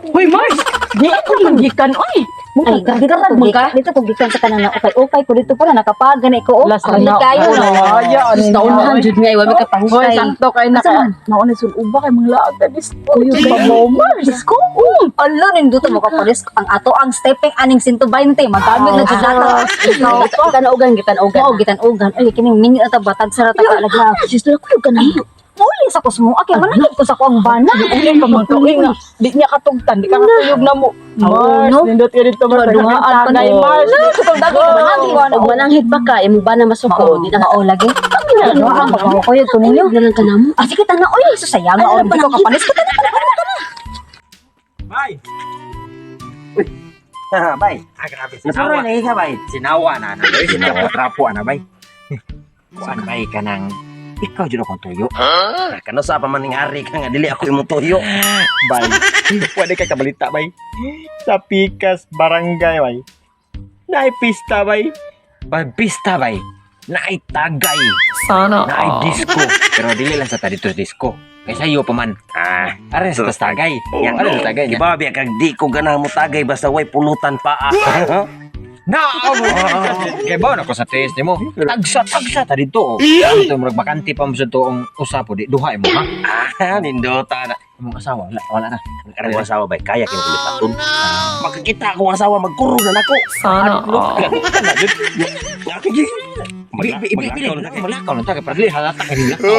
Hoy, Mars! Di ako manggikan, oy! Ay, dito ko man ka? gikan, dito ko gikan sa kanang ukay-ukay ko dito pala nakapagan ko. Oh. Last Ang na kayo no. Ay, Naunahan jud nga iwa may Hoy, kapahukay. sakto kay naka. Asa man? Nauna sul-uba kay mga laag na disco. Uy, Babaw, Mars. Ko. Alo ninduto mo kapares ang ato ang stepping aning 120 magamit na jud nato. Gitan-ugan, gitan-ugan. Oo, gitan-ugan. Ay, kining minyo ta batag sa rata ka lagi. Sister, kuyog ka na. Muli sa kusmo. Akay manangit ko sa ko ang bana. Uli pa man ka. Uy, nga. Di niya katugtan. Di ka katuyog na mo. Mars, no? nindot ka dito, Mars. Duhaan pa Tagay, no. Mars. Ug mananghid pa ka, imong bana masuko, di na Mao lagi. Ano ang pagkakuyog ko ninyo? Kuyog na lang ka namo. Ah, sige tana oy, susayang Ay, oh, ano di ko pa kapanis ko tana. Bay! Bay. Ah, grabe. Nasuray Sinawa. lagi ka, bay. Sinawa na na. Bay, sinawa. Trapo na, bay. Kuan, bay, ka nang ikaw jud akong tuyo. Ah, Kano sa pa man ning hari ka nga dili ako imong tuyo. Bay. Pwede ka kabalita, bay. Sa Pikas Barangay, bay. Naay pista, bay. Bay, pista, bay. Naay tagay. Sana. Naay disco. Pero dili lang sa ta dito sa disco. Kay sayo pa man. Ah, Are sa tas tagay. Oh, Are sa tagay niya. Iba biya kag di ko ganahan mo tagay basta way pulutan pa. Ah. Na, kay ba na ko sa taste nimo. Tagsa tagsa ta dito. Oh. Ito murag bakante pa mo sa tuong usa po di duha imo ha. Ah, nindota na. Imong asawa wala wala na. Karang akong asawa bay, kaya kini kulipaton. Makakita akong asawa magkuro na nako. Sana. Bi bi bi bi malakaw lang ta kay para dili halata kay nilakaw.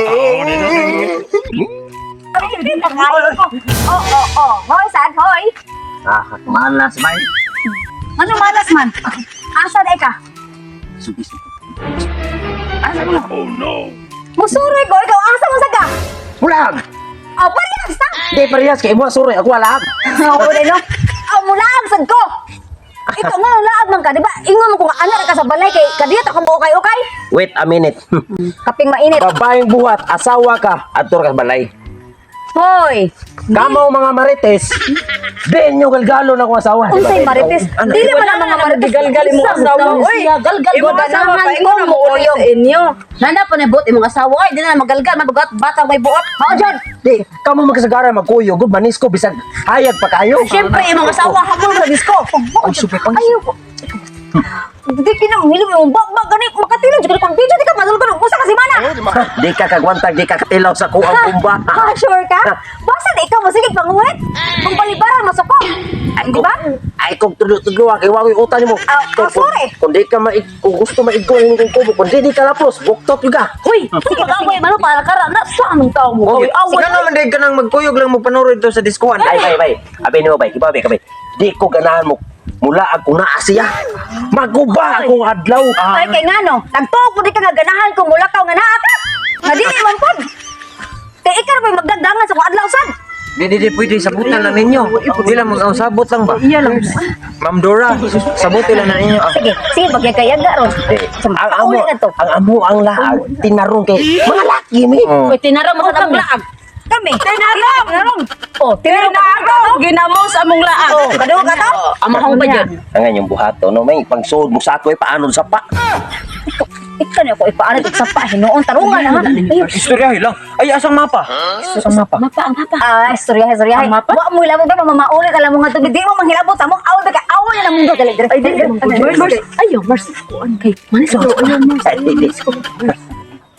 Oh, oh, oh. Hoy, sad, hoy. Ah, malas bay. Ano malas man? Asa na ka? Asa mo na? Musuroy ko, ikaw asa mo sa ka? Mulag. Oh, parehas ta. Di parehas kay imo suroy ako wala. Oo, no. Oh, mulaag sad ko. Ikaw nga laag man ka, di ba? Ingon mo kung anak ka sa balay kay kadiyot ako mo okay okay. Wait a minute. Kaping mainit. Babaeng buhat, asawa ka, adtor ka sa balay. Hoy. Kamaw mga marites, di nyo galgalo na akong asawa. Di ba, Unsay bay? marites? Dili man ang mga marites. Galgal imong asawa. Uy, Galgal imong asawa Ganahan pa ingon na ko mo uli mukuyog. sa inyo. Nana pa na buot imong asawa ay di na magalgal mabugat bata may buot. Mao jud. Di, kamo magkasagara magkuyog, gud manis ko bisag hayag pa kayo. Siyempre imong asawa hamon sa disko. Ay, super pang. Ayo. Di kinang hilom yung bag gani makatilaw jud ka video di ka madulog ka usa ka semana. Di ka kagwantag, di ka katilaw sa kuang bumba. Ha, sure ka? Basta di ikaw masigig panguhit. Kung palibaran masoko. Di ba? Ay, kung tulo-tulo, kay wagoy utan nimo. Ah, ah, sorry. Kung di ka maig, kung gusto maigo ni kung kubo, kung di di ka lapos, buktot yun ka. Uy, sige mag-away man para kara na sa anong tao mo. Oh, Away away. Nga naman di ka nang magkuyog lang mo panuroy dito sa diskuan. Ay, bay, bay. Abi nimo bay, kibabe ka bay. Di ko ganahan mo. Mula ako naa siya. Maguba akong adlaw. Ay kay ngano, nagtuo po di ka nga ganahan kung mulakaw nga naa ka. Nga dili man pod. Kay ikaw ra pa'y magdagdangan sa kung adlaw sad. Di di di pwede sabutan lang ninyo. Di lang mag sabot lang ba? Iya lang. Ma'am Dora, sabuti lang na ninyo. Ah. Sige, sige magyagayaga ron. Ang amo, Pauli na to. ang amo ang laag, tinarong kay mga laki mi. Oh. Uy, tinaraw mo sa among laag. Kami. Tinarong. Tinarong. Oh, tinarong. Tinarong. Ginamo sa among laag. Oh, kadugo ka to? Amahong pa jud. Ang inyong buhato, no, may pangsuod mo sa ako, eh, paano sa pa. Ikaw niya ko ipaanad og sapa hinuon tarungan na ha. Ay, Istoryahe lang. Ay, asang mapa? Asang mapa? Mapa ang mapa. Ah, istorya, istorya. Wa mo ilabot ba mamaulit alam mo nga tubig di mo manghilabot among awon ba ka awon na mundo dali dali. Ay, dali. Mars, ayo Mars. Kuan kay manis ko. Ayo Mars. Ay, di, di.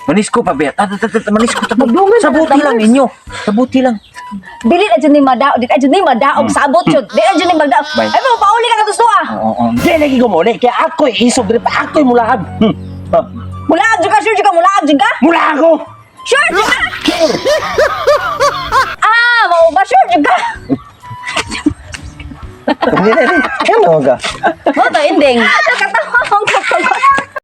Manisko pa biya. Tata tata tata, manisko ta. Magdungan na Sabuti lang, lang ninyo. Sabuti lang. Dili na jud ni madaog, dili na jud ni madaog sabot jud. Dili na jud ni madaog. Bye. Ay mo pauli ka kadto ah. Oo, oo. Di lagi ko muli, kaya ako'y isog, di pa ako'y mulaag. Hmm. Ah, Mulaag jud ka, sure jud ka, mulaag jud ka. Mula ako! Sure jud ka. Ah, mao ba sure jud ka? Hindi, hindi. Ano ka? Mo to ending. Nakatawa.